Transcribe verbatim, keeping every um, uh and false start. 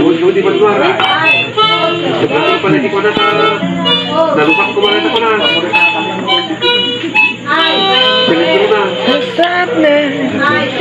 Uy, uy, di ba suara? Pala di ko na sa, nalupak ko ba na ko na? Ay. Ay.